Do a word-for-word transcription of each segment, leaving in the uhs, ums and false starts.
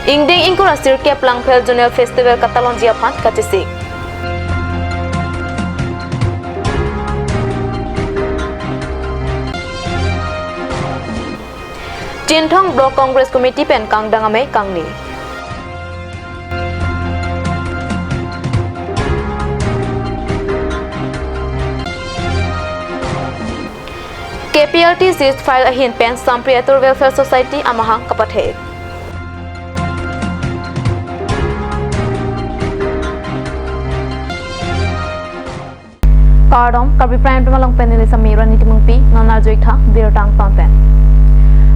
Ingdeng ingkoi ra sirkep Langpher Zonal Festival katalonji aphan kachesik. Chinthong Block Congress Committee pen kangdang amei kangni. K P L T ceasefire ahin pen Sampriatur Welfare Society amahang kapathe. Kardom, Karbi Prime Time along pen neli Samirani Timungpi, non arjuik tha birta angton pen.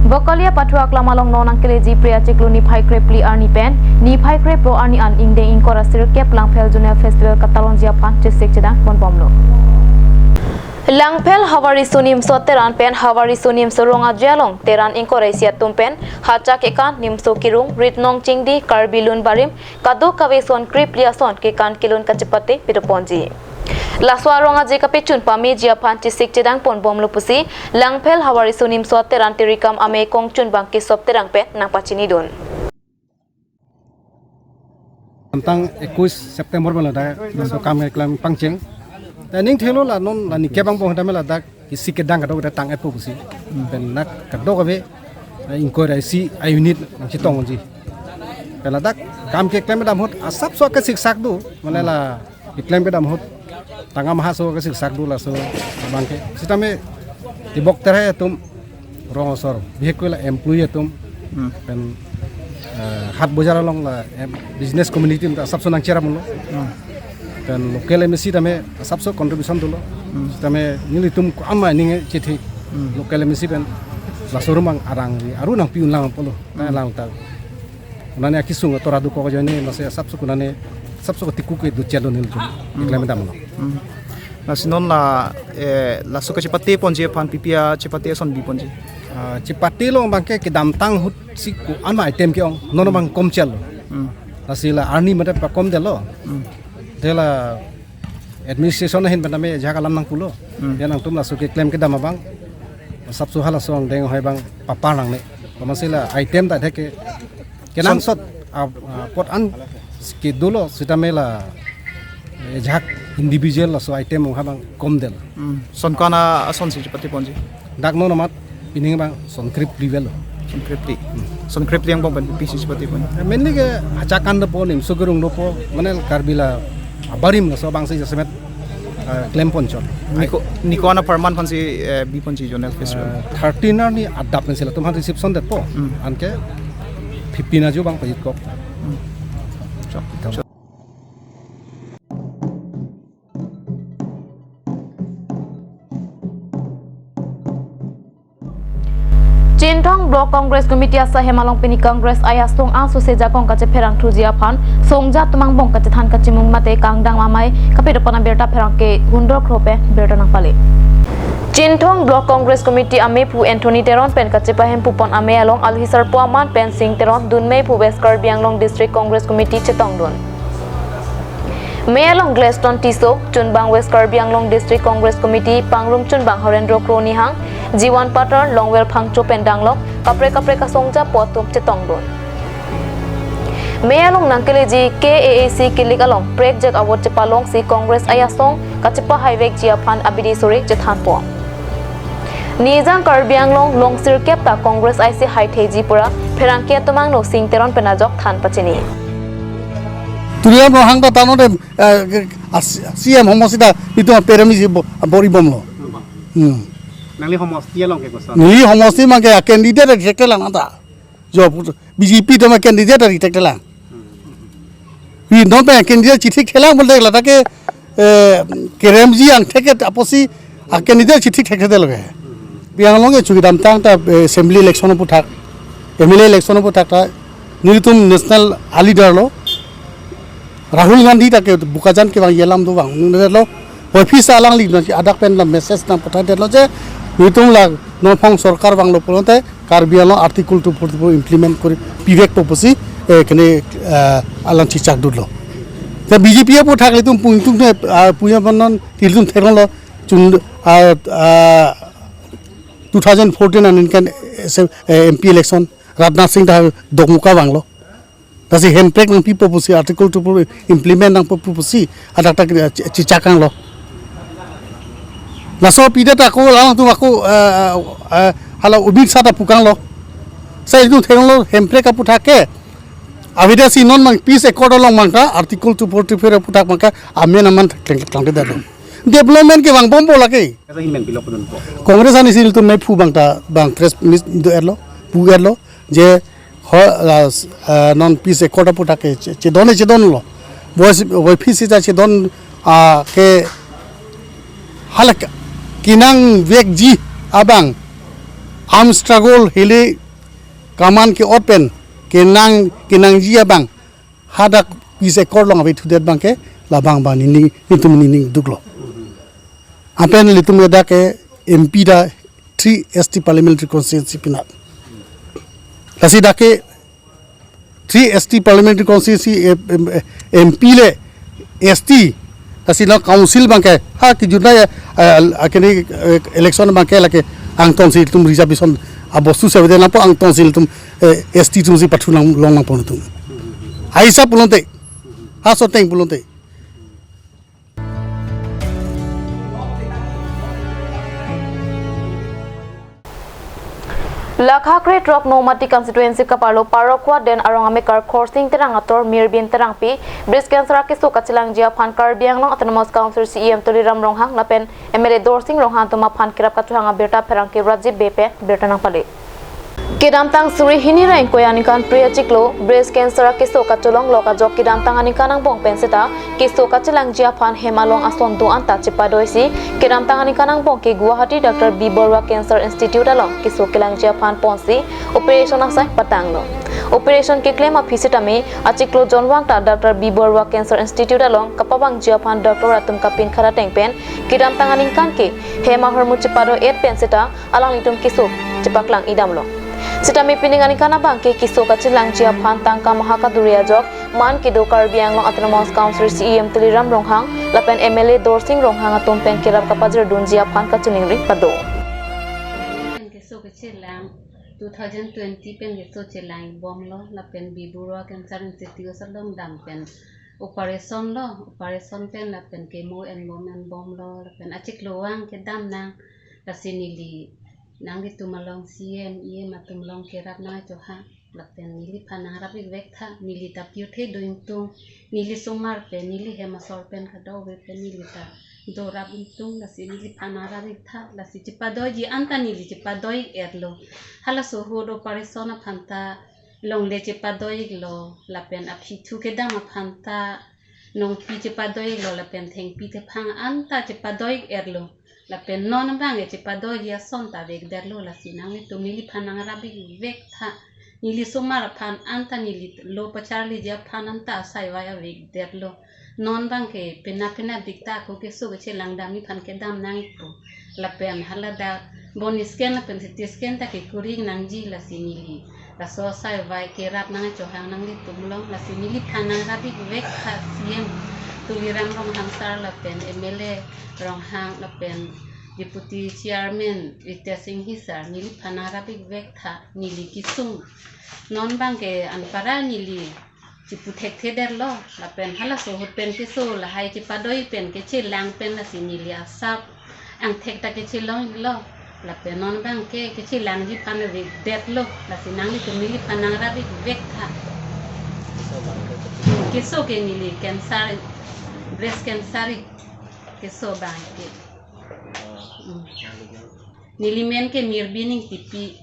Bokolia Pathu Aklam along non nangkeleji Phre achiklo niphai krepli arni pen niphai krepho arni an ingdeng ingkoi ra sirkep Langpher Zonal Festival katalonji aphan chesik chedang ponbomlo. Langpher Hawariso Nimso Teran pen Hawariso Nimso Rong Aje along Teran ingkoi ra isi atum pen hacha kekan, nimso kerung, rit nong chingdi, Karbi lun barim, kadokave son krepli ason kekan kelun kachepate pidunponji. Laso arong aje kapechun pameji aphan chesik chedang ponbomlo pusi Langpher Hawariso Nimso Teran tirikam amei kongchunbang Kesop Terang pen nangpachinidun. Amtang ekkuis September pen ladak laso kam keklem pangcheng. Ta ning thelo la non la nike bang bong dame ladak isi kedang kadok tang-etpo pusi. Pen nak kadokave, eh, ingkoi ra isi a-unit nangchetongji. Pen ladak kam keklem kedam ahut asapso kesiksak do, mane la keklem kedam ahut tangka mahaso kesiksak do laso abangke. Sitame tibok terai atum rong asor, bihek la employee atum, Hmm. pen, eh, hat bojar along la, em, business community atum ta asapso nangcheraplo. Hmm. Pen local M A C tame asapso contribution dolo. Hmm. Tame nelitum ko-an ma ning chethi. Hmm. Local M A C pen laso rumang arang ri aru nangpi-un lang pulo. Ta Hmm. lang ta. Konane akisung atora dokok ajoine, mase asapso konane asapso tiku ke duchelo nelitum. Hmm. Keklem damlo. Hmm. Lasi non la, eh, laso kachepate ponji aphan P P A chepate ason biponji. Ah, chepatelo abangke kedamtang ahut si ko-an ma item ke-ong, non abang komchelo. Hmm. Lasi la arni mate pakomdetlo. Hmm. Te la administration ahin pen tame ajahak alam nangpulo. Hmm. Ya nangtum laso keklem kedam abang asapso halaso angdeng hai abang papar nangne. Pamasi la item ta thek ke kenangsot, ah, ah, apot an kedo lo sitame la, eh, ajahak individual laso item ong ha abang komdetlo. Hmm. Son ko-an ason si chepate ponji? Dak non amat pining abang son krepli avelo. Son krepli. Hmm. Son krepli angbong pen pi si chepate pon? Eh, mainly ke hacha kekan dopo, nimso kerung dopo, mane Karbi la abarim laso abang si jasemet, eh, klem ponchot. Niko, niko-an apharman aphan si, eh, biponji Zonal Festival? Eh, thirteen arni adap pen si latum aphan reception detpo. Hmm. Anke fifteen ajo abang pajitkok. Hmm. Chok, chok. Chinthong Block Congress Committee asai hem along pini Congress ai asong angsose jakong kachepherangthuji aphan songja atum angbong kachethan kachimung mate kangdang amei kapedopon abirta pherangke hundok kro pen birta nangpale. Chinthong Block Congress Committee amephu Anthony Teron pen kachepahemphu pon amei along alohi sarpo aman pen Sing Teron, dunmephu West Karbi Anglong District Congress Committee chetongdun. Mei along Gladstone Tisso, chunbang West Karbi Anglong District Congress Committee, pangrum chunbang Horendro Kro Nihang, Jiwan Patar, Longwel Phangcho pen danglok kaprek kaprek asongja apo atum chetongdun. Mei along nangkeleji K A A C kilik along prekjak avote chepalongsi Congress ai asong kachepahaivekji aphan abidi sore chethanpo. Nijang Karbi Anglong long sirkep ta Congress aisi haitheji pura pherangke atum angno Sing Teron pen ajok than pachini. Tuliram Ronghang ta tano de, eh, as-, C M homosti ta itum aperami si bo-, bor-ibomlo. Hmm. Nangli homosti along ke koson? Neli homosti abangke a candidate reject lang anta. Jo B J P atum a candidate reject lang. Ri non pen candidate chithik thelang pulote ladak ke, eh, keremji angthek ke apotsi a candidate chithik thekthedetlo ke. Pi anglong ke chu kedamtang ta, eh, assembly election aphuthak, M L A election aphuthak ta nelitum national a leader lo Rahul Gandhi ta ke Bokajan kevang yelam do vang nung detlo. Office alangli nang adak pen la message nangpathaidetlo je nelitum la nongphong sorkar vanglo pulote Karbi Anglong Article two forty-four implement kori pivekpo pusi, eh, kene, eh, alang chichak dutlo. Te B J P aphuthak ilitum pung tung te, ah, punya panon ilitum theklonglo chun, ah, ah, two thousand fourteen an inkan, eh, se-, eh, M P election Rajnath Singh ta Dokmoka vanglo. Lasi hemprek nangpipo pusi, Article two four four implement nangpo pu pusi, hadak ta, eh, chi-, chichak tanglo. Laso pida ta ako alangtum ako, eh, eh, hala ubik sata putanglo. Sai itu thenglo hemprek aphuthak ke. Avidasi non abang peace accord along abang ta Article two four four aphuthak abang ke amen amen tlang tlang de dalo. Development ke vangbompo lake. Asa himen pilok pun po. Congress ani sil tu me phu abang ta abang press meet do-etlo, pu-etlo, je ho, la, eh, non peace accord aphuthak ke che, chedon chedonlo. Boi si, boi phisi ta chedon, ah, ke halak kenangvekji abang arm struggle hili kaman ke-ot pen kenang, kenangji abang hadak peace accord along ave thudet abang ke labang abang nini, nitum nini duklo. Lapen ilitum ke dak ke M P ta three S T parliamentary constituency pinat. Lasi dak ke three S T parliamentary constituency, eh, em, eh, M P le S T. Lasi la council abang ke ha kijut na ya, eh, akini, eh, election abang ke lake angton si itum reservation abostu seven na po angton si itum, eh, S T atum si pathu nang long nangpo itum. Aisa pulote, ha soteng pulote. Lakha kre throk Nomati constituency kaparlo Parokwa Den arong amekar Khorsing Terang ator Mirbin Terangpi breast cancer akeso kachelangji aphan Karbi Anglong Autonomous Council C E M Tuliram Ronghang lapen M L A Dorsing Ronghang atum aphan kerap kachohang abirta pherangke Rajiv Bey pen birta nangpale. Kedamtang suri hini ra ingkoi aningkan Phre achiklo breast cancer akeso kacholonglok ajok kedamtang aningkan angbong pen seta keso kachelangji aphan hem along ason do-an ta chepadoisi kedamtang aningkan angbong ke Guwahati Doctor B Baruah Cancer Institute along keso kelangji aphan ponsi operation asai patanglo. Operation keklem aphi setame achiklo jonvang ta Doctor B Baruah Cancer Institute along kapavangji aphan doctor atum kapinkhat ateng pen kedamtang aningkan ke hem ahormu chepado-et pen seta alanglitum keso chepaklang idamlo. Sitame pining aningkan abang ke keso kachelangji aphan tangka maha kaduri ajok man kedo Karbi Anglong Autonomous Council C E M Tuliram Ronghang lapen M L A Dorsing Ronghang atum pen kerap kapajirdunji aphan kachiningri pado. Pen keso kachelang two thousand twenty pen keso chelangbomlo lapen B Baruah Cancer Institute along dam pen operation lo, operation pen lapen chemo enbom enbomlo lapen achiklo vang kedam nang lasi neli nanglitum along C E M, E M atum along kerap nangchohang lapen neliphan nangrap-ik vek tha, neli ta pirthe do ingtung, neli somar pen, neli hem asor pen kadokave pen neli ta dorap ingtung, lasi neliphan nangrap-ik tha, lasi chepadoiji anta neli chepado-ik-etlo. Halaso ahut operation aphan ta longle chepado-iklo, lapen aphi thu kedam aphan ta nongpi chepado-iklo, lapen thengpi thephang anta chepado-ik-etlo. Lapen non abang ke chepadoiji ason ta vekdetlo, lasi nanglitum neliphan nangrap-ik vek tha. Neli somar aphan anta neli lo pacharliji aphan anta asai vai avekdetlo. Non abang ke pena pena dik ta ako keso kachelangdam neliphan kedam nang-ikpo. Lapen haladak bone scan lapen C T scan ta kekuri nangji, lasi neli laso asai vai kerap nangchohang nanglitum along, lasi neliphan nangrap-ik vek tha C E M Tuliram Ronghang sir lapen M L A Ronghang lapen Deputy Chairman Ritesh Enghi sir, neliphan nangrap-ik vek tha, neli kesung. Non abang ke anparta neli chepu thekthedetlo, lapen halaso ahut pen keso lahai chepado-ik pen kachelang pen lasi neli asap angthek ta kachelonglo, lapen non abang ke kachelangji aphan vekdetlo, lasi nanglitum neliphan nangrap-ik vek tha. Keso ke neli cancer, breast cancer keso abang ke. Mm. Neli men ke Mirbin Ingtipi,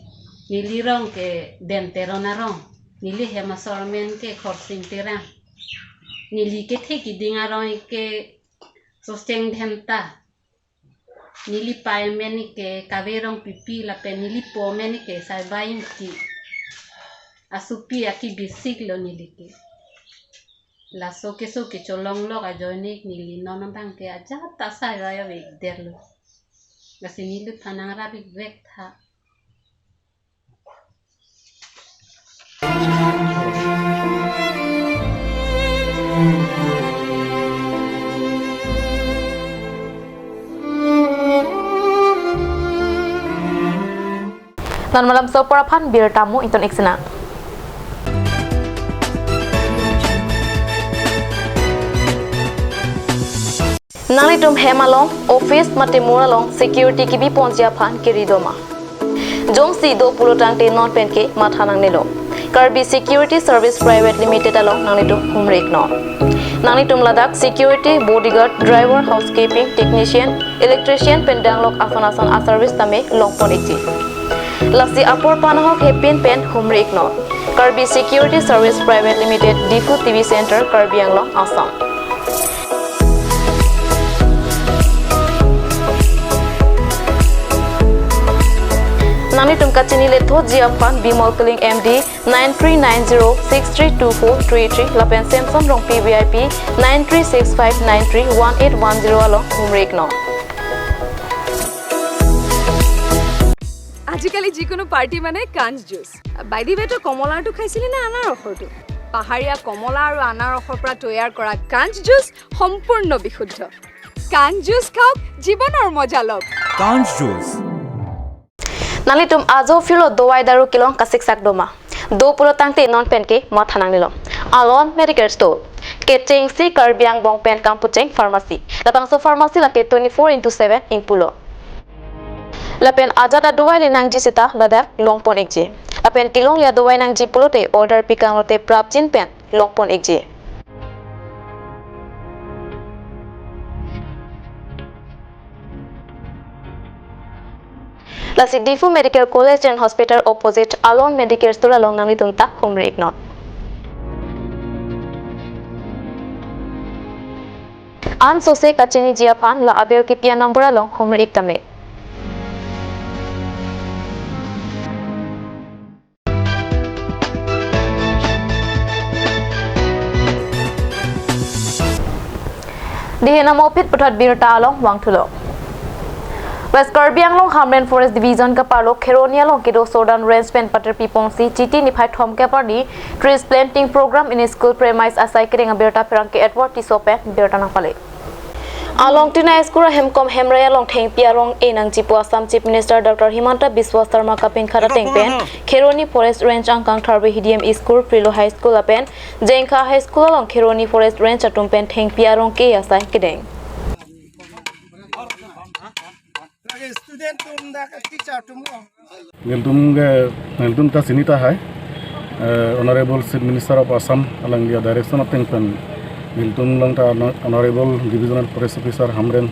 neli rong ke Den Teron arong, neli hem asor men ke Khorsing Terang. Neli kethe keding arong ke Soseng Dhenta. Neli pai men ke Kave Rongpipi lapen neli po men ke Saibai Ingti. Asopi akibisik lo neli ke. Laso keso kecholonglok ajoine neli non abang ke ajat ta asai vai avekdetlo. Lasi neliphan nangrap-ik vek tha. Non malam so apor aphan birta mo ington-ik sina. Nanglitum hem along, office mate mur along security kebi ponji aphan kiri doma? Jongsi do pulo tangte non penke matha nangnelo. Karbi Security Service Private Limited along nanglitum humri iknon. Nanglitum ladak security, bodyguard, driver, housekeeping, technician, electrician pen danglok ason ason a-service tame longpon ikji. Lasi apor panahok hepin pen humri iknon. Karbi Security Service Private Limited, Diphu T V Center, Karbi Anglong, Assam. Nanglitum kachini lethoji aphan Bimol Killing M D, nine three nine zero six three two four three three lapen Samson Rongpi V I P, nine three six five nine three one eight one zero along humri iknon. আজিকালি যিকোনো পাৰ্টি মানে কাঞ্চ juice. By the ৱে, তই কমলাৰটো খাইছিলি নে আনাৰসৰটো? পাহাৰীয়া কমলা আৰু আনাৰসৰ পৰা তৈয়াৰ কৰা কাঞ্চ জুচ সম্পূৰ্ণ বিশুদ্ধ। কাঞ্চ জুচ খাওক, জীৱনৰ মজা লওক। Kanj Juice. Nanglitum ajo phirlo dovai daru kelong kasiksak doma? Do pulo tangte non penke matha nangnelo. Alon Medical Store, kechengsi Karbi angbong pen kangpucheng pharmacy. Labangso pharmacy lake twenty-four into seven ingpulo. Lapen ajat adovai le nangji seta ladak longpon ikji. Lapen kelongji adovai nangji pulote order pikang lote prapjin pen longpon ikji. Lasi Diphu Medical College and Hospital opposite Alon Medical Store along nanglitum ta humri iknon. Ansose kachiniji aphan la aber kipi a-number along humri ik tame. Dihe namopit puthot birta along vangthulo. West Karbi Anglong Hamren Forest Division kaparlo Kheroni along kedo Sodan Range pen paterpi pongsi Chiti niphai thomkep arni trees planting program in school premise asai kedeng abirta pherangke Edward Tisso pen birta nangpale. Along tina school ahem kom hemrai along thengpi arong e nangji pu Assam Chief Minister Doctor Himanta Biswa Sarma kapinkhat ateng pen Kheroni Forest Range angkang Tharve Hidim School, Prilo High School lapen Jengkha High School along Kheroni Forest Range atum pen thengpi arong ke asai kedeng. Student atum dak teacher atum lo. Nelitum ke, nelitum ta chini tahai. Eh, Honorable Chief Minister of Assam alangli a-direction ateng pen nelitum along ta Honor-, Honorable Divisional Forest Officer Hamren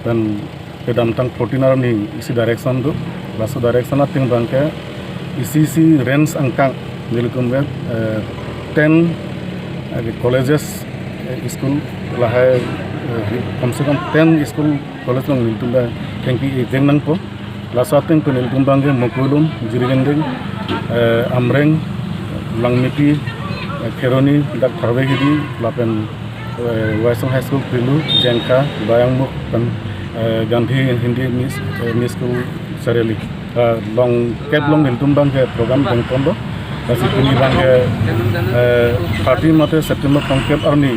pen kedamtang fourteen arni isi direction do. Laso direction ateng abangke isi isi range angkang nelitum ke, eh, ten, eh, colleges, eh, school lahai, eh, kam se kam ten school college along nelitum ta thengpi ejeng nangpo. Laso ateng pen nelitum abangke Mokoilum, Jirikinding, eh, Amreng, Langmepi, eh, Kheroni, dak Tharve Hidim, lapen, eh, Waisong High School Prilo, Jengkha, Bayangmukh, pen, eh, Gandhi Hindi Mis-, eh, Middle School Saraili. Eh, longkep along nelitum abangke program dengponlo. Lasi pini abangke, eh, thirty mate September thomkep arni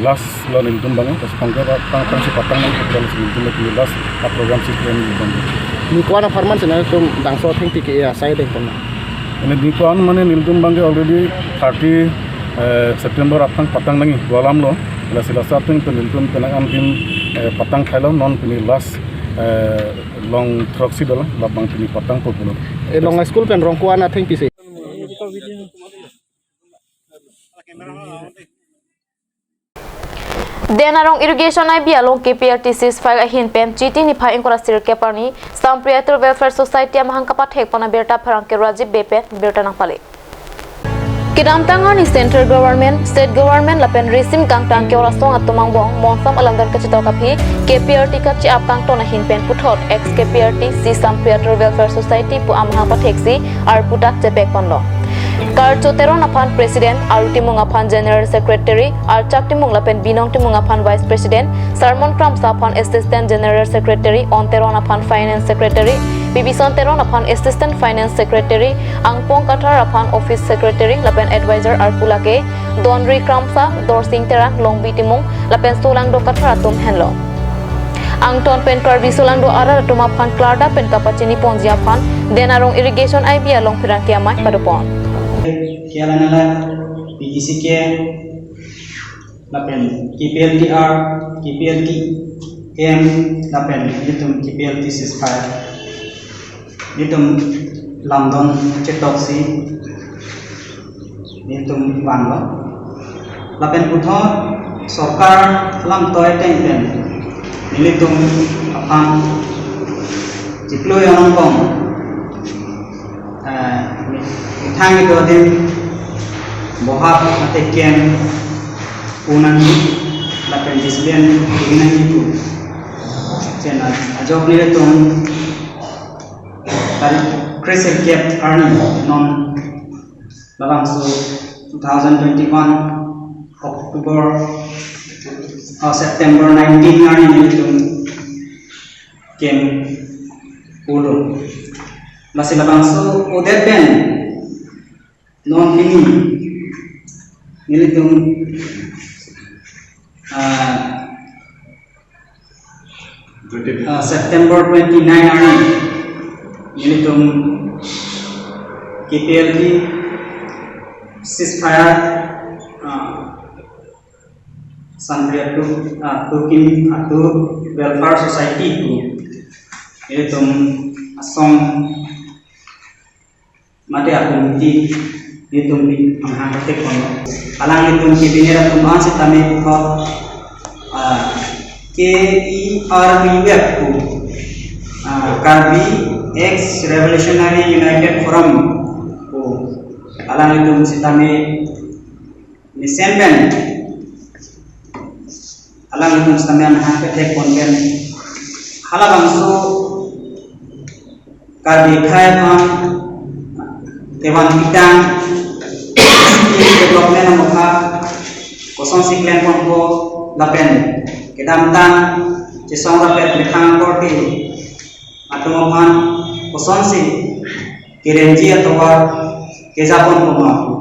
last lo nelitum abangke, lasi thomkep aphrang aphrangsi patang nang program si nelitum pini last a-program si plan nelitum. Ni ko-an apharman si nangtum bangso thengpi ke asai dengpon? Ini ni ko-an mane nelitum abangke already thirty, eh, September aphrang patang nangji pu alam lo. Lasi laso ateng pen nelitum penang andim, eh, patang thailo, non pini last, eh, long throksi dolang, labang pini patangpo pulo. Eh, along school pen rong ko-an athengpi si? Den Arong Irrigation I B along K P R T ceasefire ahin pen Chiti niphai ingkoi ra sirkep arni Sampriatur Welfare Society amahang kapathek pon abirta pherangke Rajib Bey pen birta nangpale. Kedamtang arni Central Government, State Government lapen risim kangtang ke-ot asong atum angbong monsam alamdan kachetok aphi K P R T kache-ap kangton ahin pen puthot ex K P R T si Sampriatur Welfare Society pu amahang patheksi arpu dak chepek ponlo. Karcho Teron aphan President, Aru Timung aphan General Secretary, Archak Timung lapen Binong Timung aphan Vice President, Sarmon Kramsa aphan Assistant General Secretary, On Teron aphan Finance Secretary, Bibison Teron aphan Assistant Finance Secretary, Angpong Kathar aphan Office Secretary lapen Advisor arpu lake Donri Kramsa, Dorsing Terang, Longbi Timung lapen Solangdo Kathar atum henlo. Angton pen Karbi Solangdo arat atum aphan klardak pen kapachini ponji aphan Den Arong Irrigation I B along pherangke amei padopon. Kialanala P T C ke lapen K P L T R, K P L T M, lapen nelitum K P L T ceasefire, nelitum lamdon chetoksi nelitum vanglo. Lapen puthot sorkar lamtoi ateng pen nelitum aphan chiklo yong kong, eh, methang kedo adim bohap mate kem un nangji lapen discipline pu nangji pu. Chena ajok nelitum tarik kre-sirkep arni non labangso two thousand twenty-one October, oh, September nineteen arni nelitum kem unlo. Lasi labangso odet pen non pini nelitum, ah, ah, September twenty-nine arni nelitum K P L T ceasefire, ah, Sanpriya Tukim, ah, Tukim Athu Welfare Society pu nelitum asong mate a-committee nelitum pini anghang thekthe ponlo. Alanglitum cabinet atum an sitame puthot, ah, K E R U F pu, ah, Karbi Ex Revolutionary United Forum pu alanglitum sitame mesen pen alanglitum sitame anghang kethek pon pen halabangso Karbi akhei aphan kevan pitang development amokha kosonsi klem ponpo lapen kedamtang chesong rapet methang korte atum aphan kosonsi kerengji atovar keja ponpo ma pu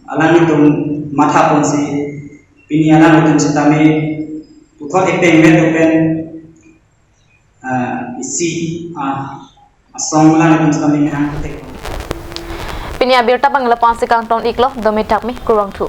alanglitum matha ponsi pini alanglitum sitame puthot epeng met pen, ah, isi, ah, asong alanglitum sitame anghang thekthe. Pini abirta abang lapu-an si kangton iklo, dome thakme, kurvangthu.